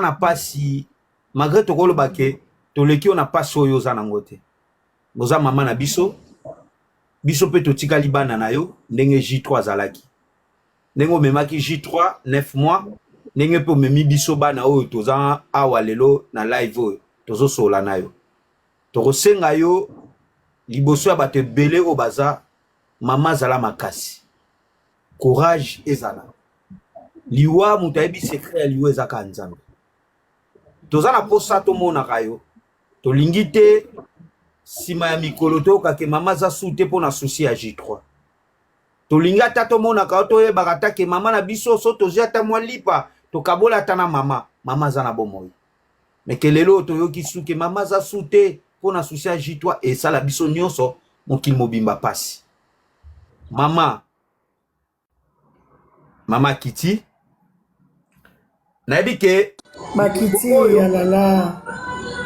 na pasi malgré tokoloba ke toleki yo na pasi oyo oza nango te. Oza mama na biso, biso mpe totikali bana na yo ndenge J3 azalaki. Ndenge omemaki J3 9 mois, ndenge mpe omemi biso bana oyo toza awa lelo na live oyo tozosolola na yo. Tokosenga yo liboso ya bato ebele oyo baza, mama azala makasi. Courage ezala. Liwa moto ayebi secret ya liwa eza kaka Nzambe. Toza na posa tomonaka yo. Tolingi te nsima ya mikolo toyoka ke mama aza su te mpo na souci ya J3. Tolingi ata tomonaka yo toyebaka ata ke mama na biso so tozwi ata mwa lipa tokabola ata na mama, mama aza na bomoi. Me ke lelo oyo toyoki su ke mama aza su te mpo na souci ya J3 esala biso nyonso mokili mobimba pasi. Mama mama kiti nayebi ke Makiti ya lala.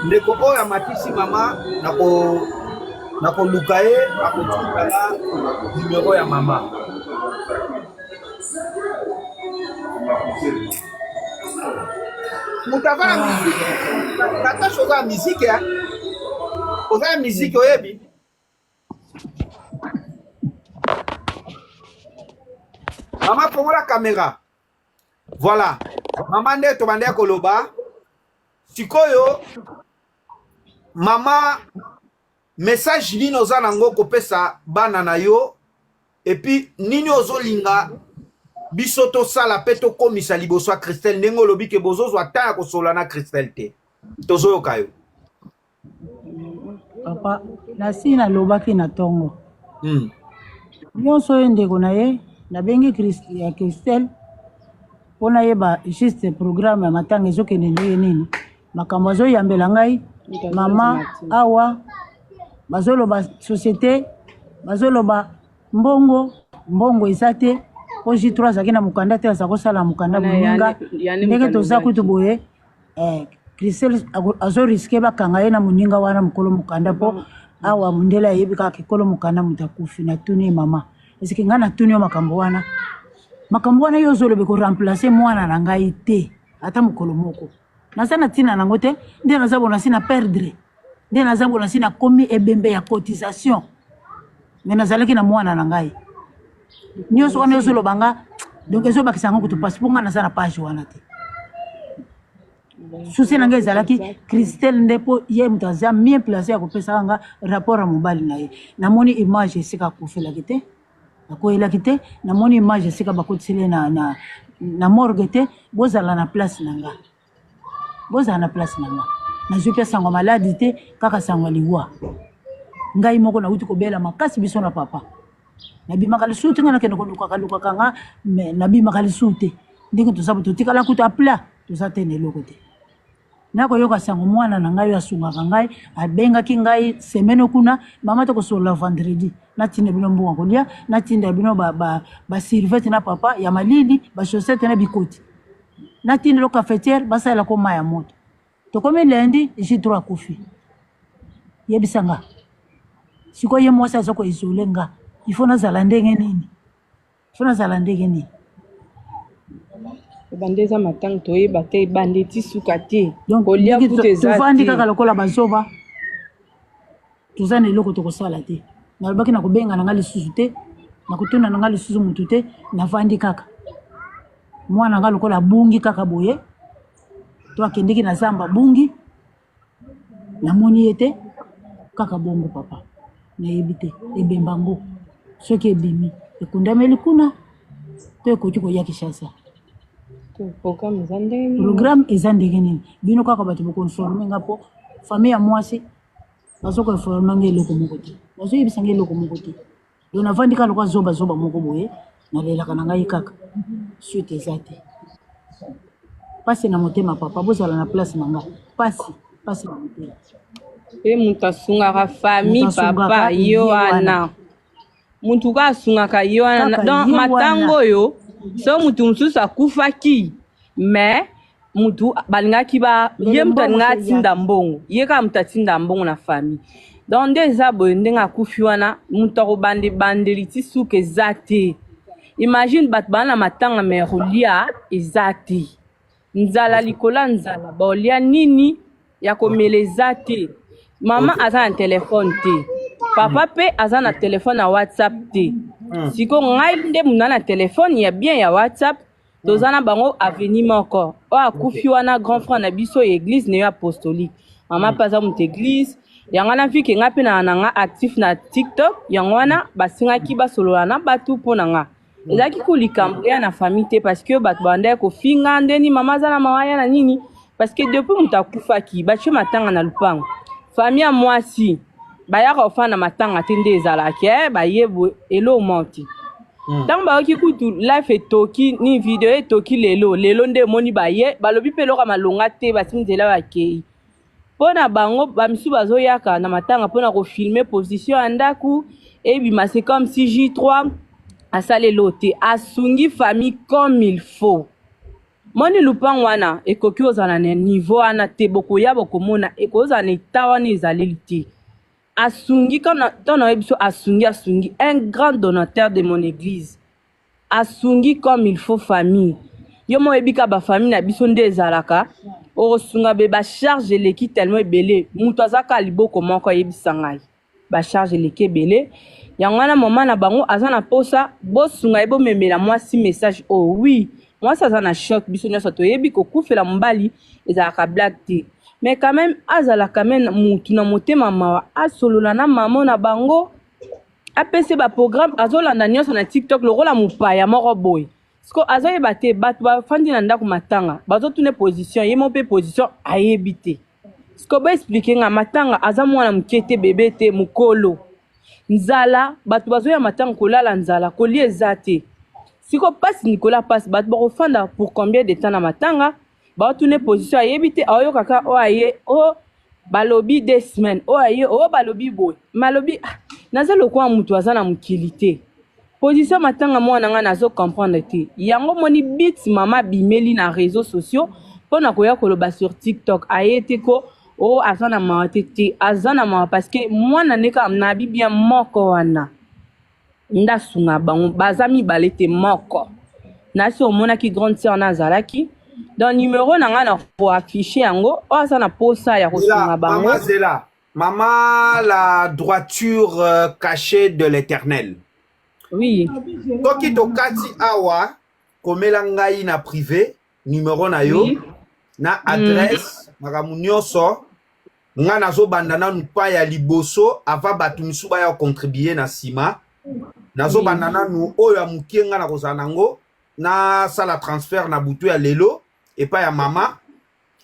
Ndeko oyo amatisi mama nako nakoluka ye akotika nga numero ya mama. Moto aza na miziki, Natasha oza na miziki, oza na miziki oyebi? Mama fongola kamera. Voilà. Mama nde tobandaki koloba. Sikoyo mama message nini oza nango kopesa bana na yo epuis nini ozolinga biso tosala mpe tokomisa liboso ya Christelle ndenge olobi ke bozozwa temps ya kosolola na Christelle te. Tozoyoka yo. Papa, nasi nalobaki na tongo. Nyonso oyo ndeko na ye nabengi Christ, ya Christelle mpo nayeba juste programme ya matanga ezokende ndenge nini. Makambo azoyambela ngai mama awa bazoloba société, bazoloba mbongo, mbongo eza te mpo J3 azalaki na mokanda te, aza kosala mokanda moninga ndenge toza kutu boye. Eh, Christelle azo risque bakanga ye na moninga wana mokolo mokanda mpo awa mondele ayebi kaka kekolo mokanda moto akufi. Natuni ye mama, eseke ngai natuni yo makambo wana, makambo wana yo ozoloba ekoremplace mwana na ngai te ata mokolo moko. Naza na ntina nango te, nde naza bona si na perdre, nde naza bona si nakomi ebembe ya cotisation, me nazalaki na mwana na ngai nyonso wana ozoloba nga donc ezobakisa yango kutu mpasi mpo nga naza na page wana te. Susi na ngai ezalaki Christelle nde mpo ye moto aza mieux placé ya kopesaka nga rapport ya mobali na ye. Namoni image esika akufelaki te, akweyelaki te, namoni image esika bakotiseli na, na, na morgue te. Bozala na place na nga, bozala na place na nga. Nazwi mpe sango maladi te, kaka sango ya liwa. Ngai moko nauti kobela makasi biso na papa. Nabimaka lisusu te, ngai nakende kolukaka lukaka nga, me nabimaka lisusu te. Ndenge toza totikala kutu a plat, toza te na eloko te. Nakoyoka sango mwana na ngai oyo asungaka ngai abengaki ngai semaine kuna, mama tokosolola vendredi, natinda bino mbongo kolia, natinda bino ba, ba, ba survete na papa ya malili, ba chaussette na bikoti, natinda lo cafetière basalela ko mai ya moto. Tokomi lundi, J3 akufi. Yebisa nga sikoyo ye mwasi aza koisole nga, il faut nazala ndenge nini? Il faut nazala ndenge nini? Ebanda eza matanga toyeba te, ebanda eti suka te. Donc kolia kutu eza tovandi te. kaka lokola bazoba, toza na eloko tokosala te. Nalobaki na kobenga na nga lisusu te, na kotuna na nga lisusu mutu te, navandi kaka. Mwana nga lokola abungi kaka boye, to akendeki na zamba abungi, namoni ye te kaka bongo papa. Nayebi te ebemba ngo soki ebimi ekundameli kuna to ekoki koya Kinshasa. Programme eza ndenge nini? Programme eza ndenge nini? Bino kaka bato bokonforme nga mpo famille ya mwasi bazokonforme nga eloko moko te, bazoyebisa nga eloko moko te. Donc navandi kaka lokola zoba zoba moko boye, nalelaka na ngai kaka, suite eza te. Pasi na motema papa, bozala na place na nga, pasi pasi na motema. Pe moto asungaka famille papa ye wana, motu kaka asungaka ye wana. Donc matango oyo so motu mosusu akufaki, mais mutu balingaki ba ye moto alingaki atinda mbongo, ye kaka moto atinda mbongo na famille. Donc nde eza boye, ndenge akufi wana moto akobanda ebandeli ti suka eza te. Imagine bato baa na matanga me kolia eza te. Nzala likolo ya nzala, baolia nini ya komela eza te. Mama aza na telefone te, papa mpe aza na telefone ya WhatsApp te. Sikoyo ngai nde muna na telefone ya bien ya WhatsApp, toza na bango avenue moko. Oyo akufi wana grand frère na biso ya église neo apostolique. Mama mpe aza moto église. Yango wana vu que ngai mpe na na nga actif na TikTok, yango wana basengaki basolola na bato mpo na nga. Ezalaki ku likambo ya na famille te, parce que bato bandaki kofinga ndeni mama aza na mawa ya na nini, parce que depuis moto akufaki batie matanga na lupango, famille ya mwasi bayaka kofanda na matanga te, nde ezalaki baye boye elo moko te. Ntango bayoki kutu life etoki ni video etoki lelo lelo nde emoni baye balobi mpe eloko ya malonga te, basimi nzela bakei mpo na bango. Bamisusu bazoyaka na matanga mpona kofilmer position ya ndako ebima, c'est comme si J3 asali elo te, asungi famille comme il faut. Moni lupango wana ekoki kozala na niveau wana te, bokoya bokomona ekozala na eta wana ezaleli te. Asungi ntango nayebi biso, asungi, asungi un grand donateur de mon église, asungi comme il faut famille. Yo mo oyebi ka bafamille na biso nde ezalaka, okosunga be bacharge eleki tellement ebele, moto aza kaka liboko moko. Ayebisa ngai bacharge eleki ebele, yango wana mama na bango aza na posa bosunga ye, bomemela mwasi message oyo. Oui, mwasi aza na choc, biso nyonso toyebi kokufela mobali ezalaka blague te, mais quand même azala quand même mutu na motema mawa, asolola na mama na bango, apesi baprogramme. Azolanda nyonso na TikTok lokola mopaya moko boye, siko azoyeba te. Bato bafandi na ndako matanga, bazotuna position, ye mo mpe position ayebi te. Siko boexpliquer nga, matanga aza mwana moke te, bebe te, mokolo, nzala, bato bazoya matanga kolala nzala, kolia eza te. Siko mpasi likolo ya mpasi, bato bakofanda pour combien de temps na matanga? Baotuna position, ayebi te, aoyoka kaka oyo aye o balobi 2 semaines, oyo aye oyo balobi boye, malobi ah, naza lokola moto aza na mokili te. Position matanga mwana ngai nazo comprendre te. Yango moni bit mama abimeli na réseaux sociaux mpona koya koloba sur TikTok, aye te ko o aza na mawa te te, aza na mawa parce que mwana nde kaka nabi bien moko wana nde asunga bango, baza mibale te, moko nasi omonaki grande sœur na azalaki. Donc numéro na ngai na koafficher yango, oyo aza na posa ya kosunga bango. Mama Zela, mama, la droiture cachée de l'Éternel. Oui. Soki tokati awa, komela ngai na privé numéro na yo na adresse, makambo nyonso. Nga nazobanda nanu pa ya liboso avant bato misusu baya contribuer na nsima. Nazobanda nanu oyo ya mokie nga na kozala nango, nasala transfert na butu ya lelo epai ya mama,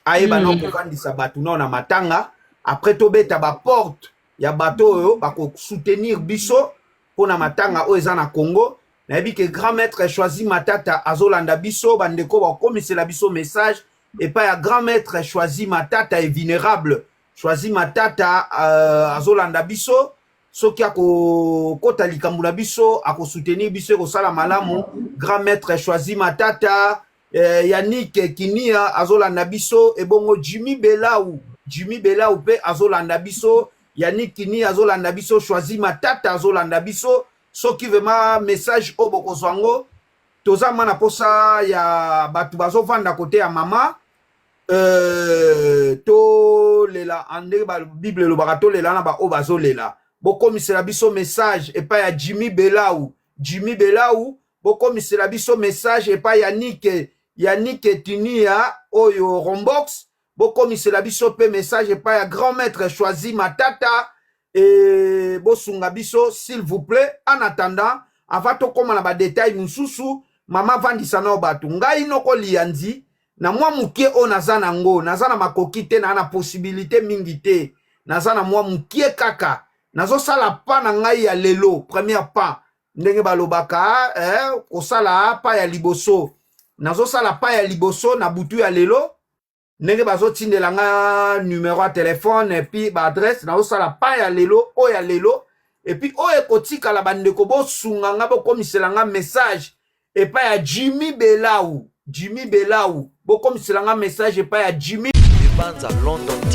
ayeba na kovandisa bato nao na matanga. Après tobeta baporte ya bato oyo bakosoutenir biso mpo na matanga oyo eza na Congo. Nayebi ke grand maître Choisi Matata azolanda biso. Bandeko bakomisela biso message epai ya grand maître Choisi Matata et vénérable Choisi Matata azolanda biso. Soki akokota likambo na biso, akosoutenir biso, ekosala malamu. Grand maître Choisi Matata, Yannick Kinia azolanda biso, ebongo Jimmy Belau, Jimmy Belau mpe azolanda biso, Yannick Kinia azolanda biso, Choisi Matata azolanda biso. Soki vraiment message oyo bokozwa yango, toza ma na posa ya bato bazovanda kote ya mama, tolela ndenge Bible elobaka, tolela na baoyo bazolela. Bokomisela biso message epai ya Jimmy Belau, Jimmy Belau, bokomisela biso message epai ya Nike, Yannick Tinia oyo Rombox, bokomisela biso mpe message epai ya grand maître Choisi Matata e bosunga biso s'il vous plaît. En attendant, avant tokóma na badetail mosusu, mama vandisa nao bato. Ngai noko Lianzi na mwa mokie oyo naza nango, naza na makoki te, naa na possibilité mingi te, naza na mwa mokie kaka. Nazosala pa na ngai ya lelo, première pas, ndenge balobaka kosala pa ya liboso. Nazosala pa ya liboso na butu ya lelo, ndenge bazotindela nga numero ya telefone et puis baadresse. Nazosala pa ya lelo oyo ya lelo, et puis oyo ekotikala, bandeko bosunga nga, bokomisela nga message epai ya Jimmy Belau, Jimmy Belau, bokomisela nga message epai ya Jimmy. Banza London.